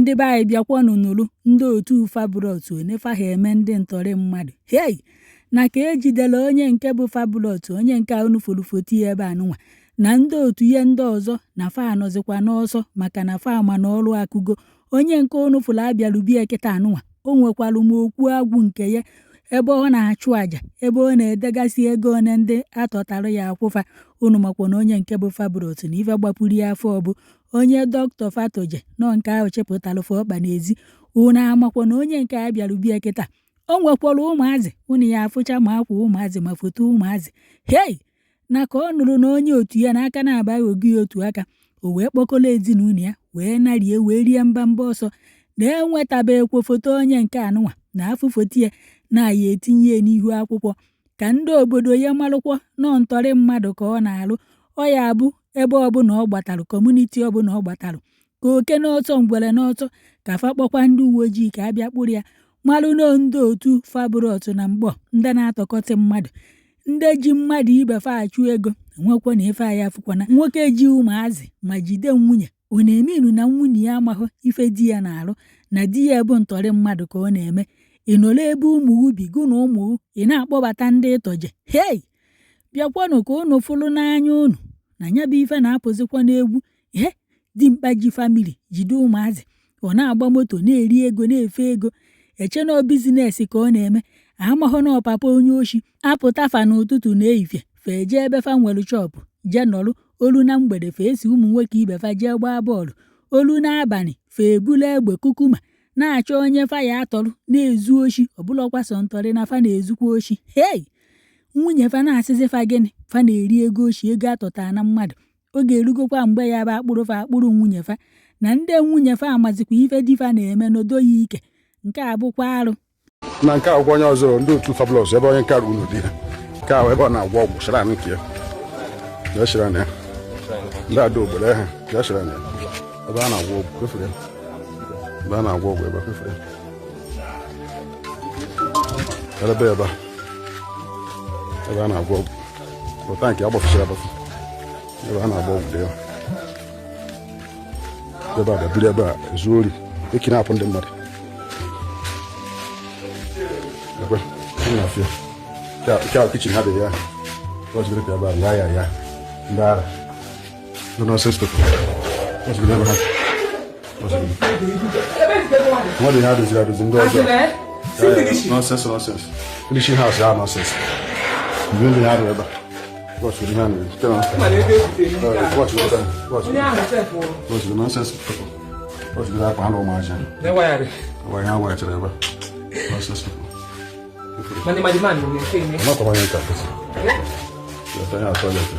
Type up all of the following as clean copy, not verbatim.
Ndị be anyị, bịakwanụ nụrụ ndị otu Fabulous one fa ha eme ndị ntọrị mmadụ. Hei, na ka ejidere onye nke bụ Fabulous, onye nke a unu fụrụ foto ya ebe anụnwa na ndị otu ya ndị ọzọ, na fa anọzikwa n'ọsọ maka na fa ama na ọrụ akụgo. Onye nke unu fụrụ abịalụ bie kịta anụnwa, o nwekwalụ m okwu agwụ nke ya ebe ọ na-achụ àjà, ebe ọ na-edegasị ego one ndị atọtalụ ya akwụfa. Unu makwa na onye nke bụ Fabulous na ife gbapuru ya afọ bụ onye dọkịta Fatoje nọ nke ahụ chịpụtalụ fa ọkpa n'ezi. Unu amakwa na onye nke a bịalụ bie kịta, o nwekwara ụmụazị. Unu ya afụcha ma akwa ụmụazị ma foto ụmụazị. Hei, na ka ọ nụrụ na onye otu ya n'aka na-abaghị ogu ya otu aka, o wee kpọkọrọ ezinụlọ ya wee narie wee rie mbamba ọsọ. Na enwetabekwo foto onye nke anụnwa na afụ foto ya na ya etinye ya n'ihu akwụkwọ ka ndị obodo ya malụkwọ nọ ntọrị mmadụ ka ọ na-alụ. Ọ ya bụ ebe ọbụla ọ gbatalụ, community ọbụla ọ gbatalụ, ka oke n'ọsọ, ngwere n'ọsọ, ka fa kpọkwa ndị uwe ojii ka a bịa kpụrụ ya. Malụ na ndị otu Fabulous na mgbọ ndị na-atọkọtị mmadụ, ndị ji mmadụ ibe fa achụ ego, nwekwa na ife anyị afụkwana. Nwoke ji ụmụazị ma jide nwunye, ọ na-eme inu na nwunye ya amahụ ife di ya na-alụ, na di ya bụ ntọrị mmadụ ka ọ na-eme. Ị nọrọ ebe ụmụ ubi gụ na ụmụ ị na-akpọbata ndị ịtọje. Hei, bịakwanụ ka unu fụlụ n'anya unu na ya bụ ife na-apụzikwa n'egwu. He, dimkpa ji family, jide ụmụazị, ọ na-agba moto, na-eri ego, na-efe ego, eche na business ka ọ na-eme. Amahụ na ọpapa onye oshi apụta fa n'ụtụtụ na ehifie, fa eje ebe fa nwere shop jee nọrụ. Olu na mgbede, fa esi ụmụ nwoke ibe fa jee gbaa bọọlụ. Olu n'abalị, fa ebulu egbe kukuma na-achọ onye fa ya atọrụ, na-ezu oshi. Ọbụlọkwa sọ ntọrị na fa na-ezukwa oshi. Hei, nwunye fa na-asịzi fa gịnị? Fa na-eri ego oshi, ego atọtara na mmadụ. Oge erugokwa mgbe ya bụ akpụrụ fa akpụrụ nwunye fa na ndị nwunye fa amazikwa ife di fa na-eme n'odo ya ike. Nke a bụkwa arụ. Na nke akwụkwọ onye ọzọ, ndị otu Fabulous, ebe onye nke unu dị ya nke ahụ, ebe ọ na-agwọ ọgwụ shrine nke ya, ya shrine ya, ndị ada obodo ha, ya shrine ya, ebe a na-agwọ ọgwụ kwefere ya, ebe a na-agwọ ọgwụ ebe kwefere ya, ebe ebe ebe a na-agwọ ọgwụ pụta nke agbafụchara agbafu, ebe a na-agba ọgwụ dị ya. Ebe a bịa biri ebe a ezu ori, ekidnap ndị mmadụ. Ekwe na-afịa nke a, kitchen ha dị ya ọzụrụ ka ebe a ya ya ya ndị ara, ndị nonsense people ọzụrụ ebe ha ọzụrụ mmadụ ihe adoziri adozi, ndị ọjọọ, nonsense, nonsense, finishing house ya, nonsense ndị ha rụrụ ebe a. Watch the man. Watch the watch. Watch the nonsense people. Watch the akwa anụ ụmụazị. Why ha wayachara ebe a? Nonsense people. Amakwa onye nke a kịtị. Yọta ya toilet.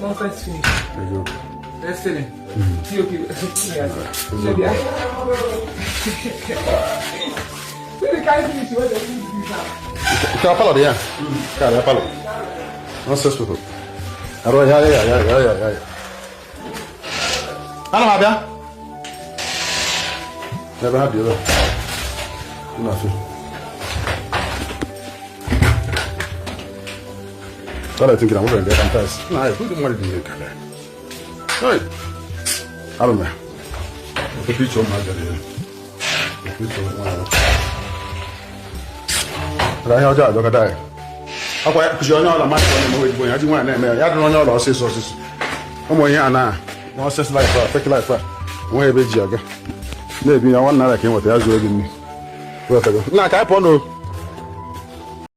Nonsense finish. Eziokwu. Let's see. POP. Yeah. See the kind finish wey dem put this now. Nke a parlour dị ya. Nke a ya parlour. Nonsense people. Arụ ya ya ya ya ya ya. Ana m abịa. Ebe ha bi ebe a. Unu afị. Toilet nke na nwere nke kantas. Na ya, ndị mmadụ dị ihe nke a. Hey! Arụ m ya. Ofe iche ụmụazị dị ya. Ofe iche ụmụazị. Ihe ọjọọ ajọkọta ya. Akwa kụzi onye ọla mmadụ onye na-eme ezigbo ya ji nwaanyị na-eme ya, ya dịrị onye ọla ọsịsọ ọsịsọ. Ụmụ ihe a na nonsense life a, fake life a, nwe ebe eji aga na-ebi ya. ₦1 ka ị nweta ya zuo gị nri. Nna, ka anyị pụọ n'o.